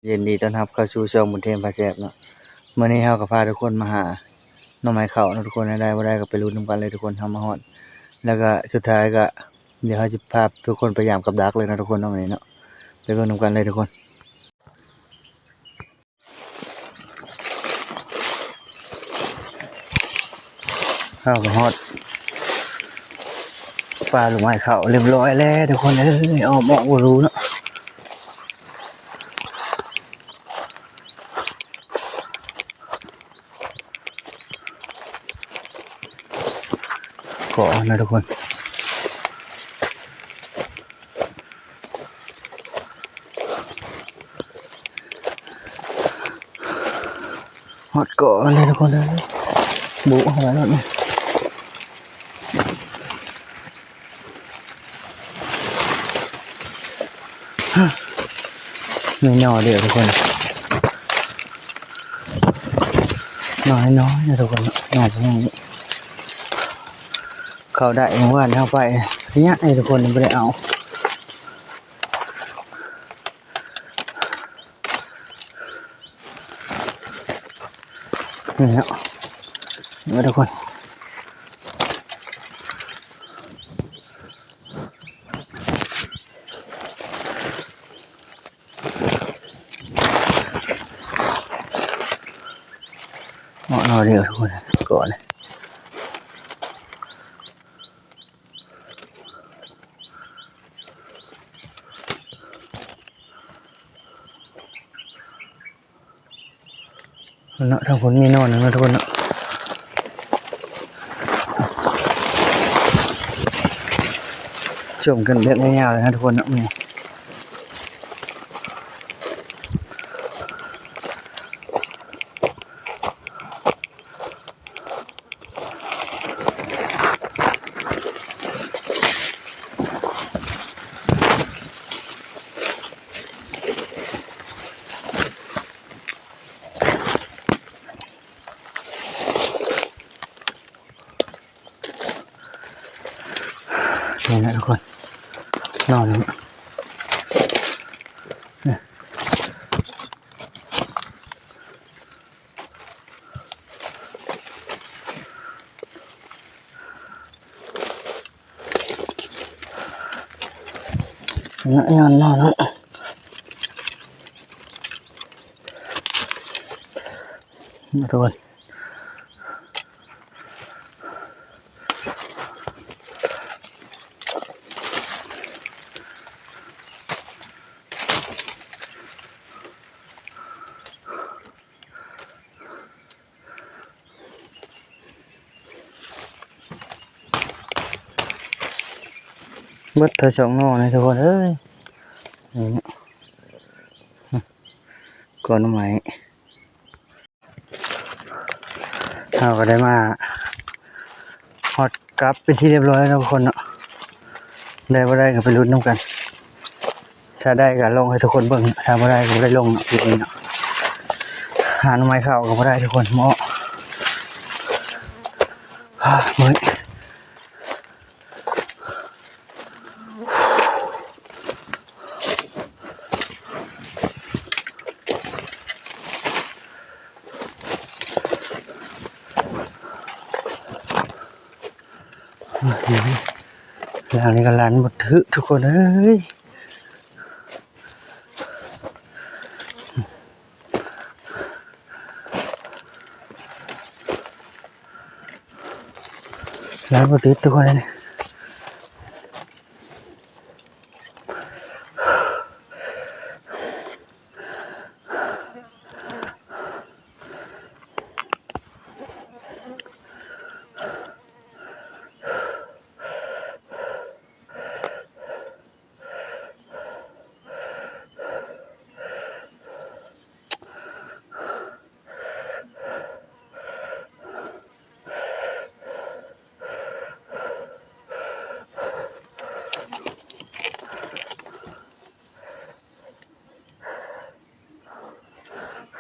ຍິນດີຕ້ອນຮັບເຂົ້າສູ່ຊ່ອງບຸນເທມພາແຊບເນາະ. ມື້ນີ້ເຮົາກໍພາທຸກຄົນມາຫາໜໍ່ໄມ້ເຂົ້າເນາະທຸກຄົນ, ໄດ້ບໍ່ໄດ້ກໍໄປລຸ້ນນຳກັນເລີຍທຸກຄົນ. ເຮົາມາຮອດ ແລ້ວກໍສຸດທ້າຍກໍດຽວເຮົາຊິພາທຸກຄົນໄປຢາມກັບດັກເລີຍເນາະທຸກຄົນເນາະ ມື້ນີ້ເນາະ. ໄປເບິ່ງນຳກັນເລີຍທຸກຄົນ. ເຮົາກໍຮອດປ່າລູກໄມ້ເຂົ້າຮຽບຮ້ອຍແລ້ວທຸກຄົນເອີຍ, ອ້ອມອອກບໍ່ຮູ້ເນາະ. ກໍນະທຸກຄົນ, ຮອດເກາະແລ້ວທຸກຄົນເອີຍ. ບຸເຂົ້າໄປໂລດນີ້. ມີໜໍ່ດຽວທຸກຄົນ, ໜໍ່ນ້ອຍໆນະທຸກຄົນ, ໜໍ່ນ້ອຍ. ເຂົ້າໄດ້ເມື່ອວານເຮົາໄປ ໄລຍະນີ້ທຸກຄົນ ບໍ່ໄດ້ເອົາ. ນີ້ເນາະ, ເບິ່ງເດີທຸກຄົນ, ເໝາະໜໍ່ດຽວທຸກຄົນ ກໍເລີຍ. ເນາະ ທາງພຸ້ນມີໜໍ່ໜຶ່ງເນາະທຸກຄົນເນາະ, ຈົ່ມກັນແບບຍາວໆເລີຍນະທຸກຄົນເນາະ. ນີ້ນະທຸກຄົນ ໜໍ່ໜຶ່ງ. ເນາະ ຍ້ອນເນາະ ເນາະ ເນາະ ທຸກຄົນ. ເບິດເທື່ອສອງໜໍ່ນີ້ທຸກຄົນເອີຍ. ນີ້ເນາະ ກໍໜໍ່ໄມ້ ເຮົາກໍໄດ້ມາຮອດ ກັບເປັນທີ່ຮຽບຮ້ອຍແລ້ວເນາະທຸກຄົນເນາະ. ໄດ້ບໍ່ໄດ້ກໍໄປລຸ້ນນຳກັນ, ຖ້າໄດ້ກໍລົງໃຫ້ທຸກຄົນເບິ່ງ, ຖ້າບໍ່ໄດ້ກໍບໍ່ໄດ້ລົງເນາະ ຄລິບນີ້ເນາະ. ຫາໜໍ່ໄມ້ເຂົ້າກໍບໍ່ໄດ້ທຸກຄົນ, ເໝາະ ເມື່ອຍ. ຫຼັງນີ້ກໍລັນບໍ່ຖືກທຸກຄົນເອີຍ, ລັນບໍ່ຕິດທຸກຄົນເອີຍ.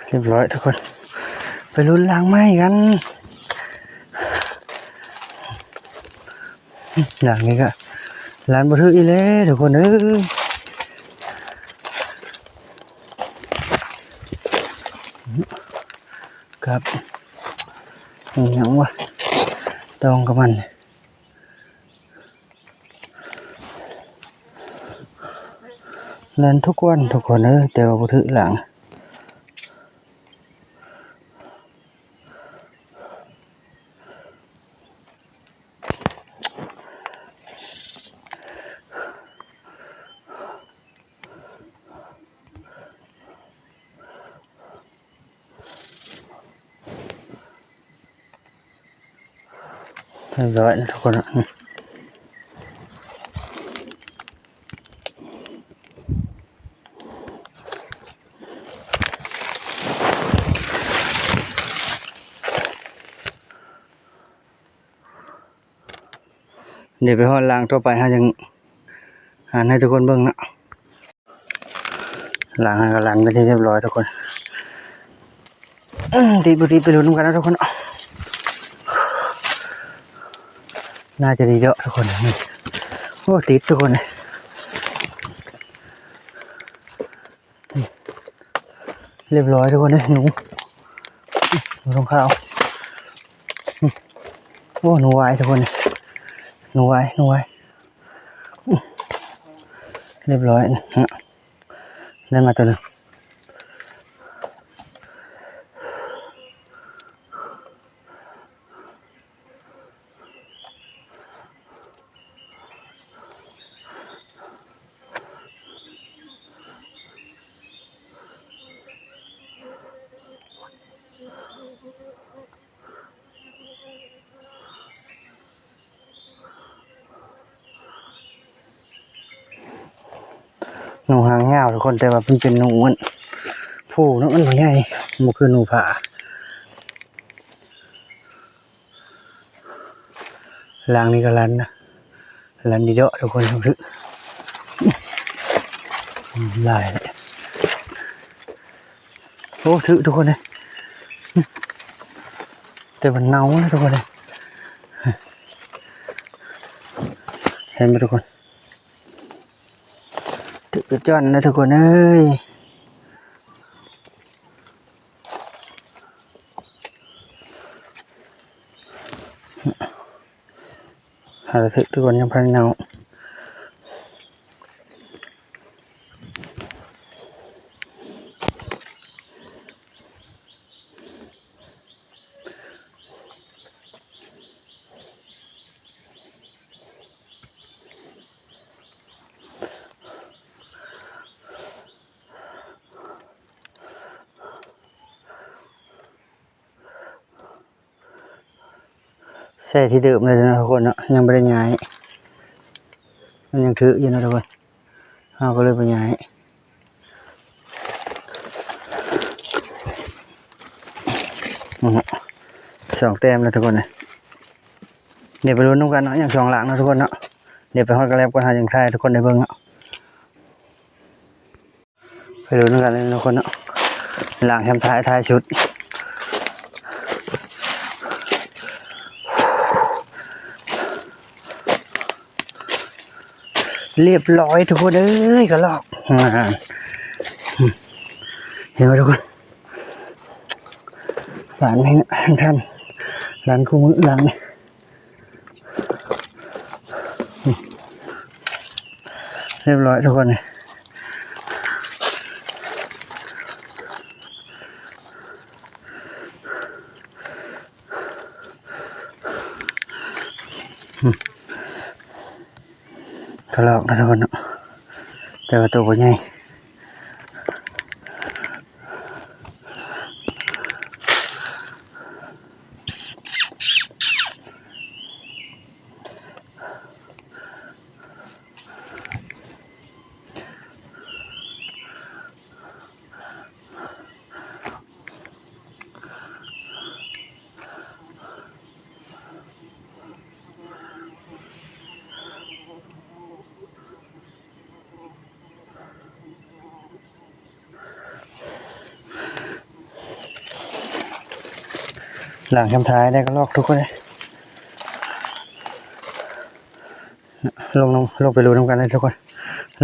ຮຽບຮ້ອຍທຸກຄົນ, ໄປລຸ້ນຫຼັງໃໝ່ກັນ. ຫຼັງນີ້ກໍລັນບໍ່ຖືກອີກແລ້ວທຸກຄົນເອີຍ. ครับ อีหยังวะ ตองกับมัน แล่นทุกวันทุกคนเอ้ย แต่ว่าบ่ถืกหลัง เรียบร้อยนะทุกคนนะ เดี๋ยวไปฮอดหลังต่อไป เฮาจั่งหันให้ทุกคนเบิ่งเนาะ หลังหั้นก็หลังเป็นที่เรียบร้อยทุกคน ติดบ่ติดไปลุ้นนำกันนะทุกคน น่าจะดีเยอะทุกคน โอ้ ติดทุกคน เรียบร้อยทุกคนเอ้ย หนู หนูทองขาว โอ้ หนูวายทุกคน หนูวาย หนูวาย เรียบร้อยนะ ได้มาตัวหนึ่ง หนูหางยาวทุกคน แต่ว่ามันเป็นหนูอันผู้เนาะ มันบ่ใหญ่ บ่คือหนูผา หลังนี้ก็ลันนะ ลันดีเดาะทุกคน ถืก หลาย โอ้ ถืกทุกคนเลย แต่มันเน่านะทุกคนเลย เห็นไหมทุกคน ถืกกระจ้อนนะทุกคนเอ้ย หาถืกทุกคนยังพันเน่า ใส่ที่เดิมเลยนะทุกคนเนาะ ยังบ่ได้ย้าย มันยังถืกอยู่นะทุกคน เฮาก็เลยบ่ย้าย นั่นน่ะ สองแต้มแล้วทุกคนนะ เดี๋ยวไปลุ้นนำกันเนาะ ยังสองหลังเนาะทุกคนเนาะ เดี๋ยวไปฮอดกะแล็บก่อน เฮาจั่งถ่ายให้ทุกคนได้เบิ่งเนาะ ไปลุ้นกันเลยทุกคนเนาะ หลังแคมท้าย ท้ายสุด เรียบร้อยทุกคนเอ้ย กระรอก อ่า เห็นไหมทุกคน หลังนี้นะท่าน หลังคู่มือหลังนี้ เรียบร้อยทุกคนนี่ กระรอกนะทุกคนเนาะ แต่ว่าตัวบ่ใหญ่ หลังแคมท้ายได้กระรอกทุกคนเลย ลง ลง ลงไปลุ้นนำกันเลยทุกคน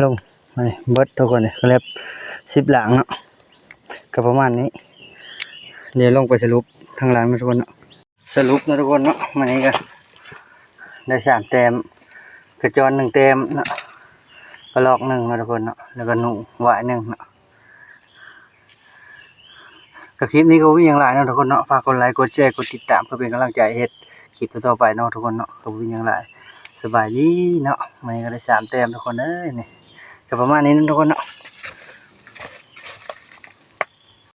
ลง มานี่ เบิดทุกคนเลย กะแล็บสิบหลังเนาะ ก็ประมาณนี้ เดี๋ยวลงไปสรุป ທາງຫຼັງເນາະທຸກຄົນເນາະ. ສະຫຼຸບເນາະທຸກຄົນເນາະ ມື້ນີ້ກໍໄດ້ສາມແຕ້ມ ກະຈອນໜຶ່ງແຕ້ມເນາະ ກະລອກໜຶ່ງເນາະທຸກຄົນເນາະ ແລ້ວກໍໜູຫວາຍໜຶ່ງເນາະ. ກໍຄລິບນີ້ກໍບໍ່ມີຫຍັງຫຼາຍເນາະທຸກຄົນເນາະ ຝາກກົດໄລ ກົດແຊ ກົດຕິດຕາມ ເພື່ອເປັນກຳລັງໃຈເຮັດຄລິບຕໍ່ໆໄປເນາະທຸກຄົນເນາະ. ກໍບໍ່ມີຫຍັງຫຼາຍ ສະບາຍດີເນາະ. ມື້ນີ້ກໍໄດ້ສາມແຕ້ມທຸກຄົນເອີຍ ນີ້ກໍປະມານນີ້ເນາະທຸກຄົນເນາະ.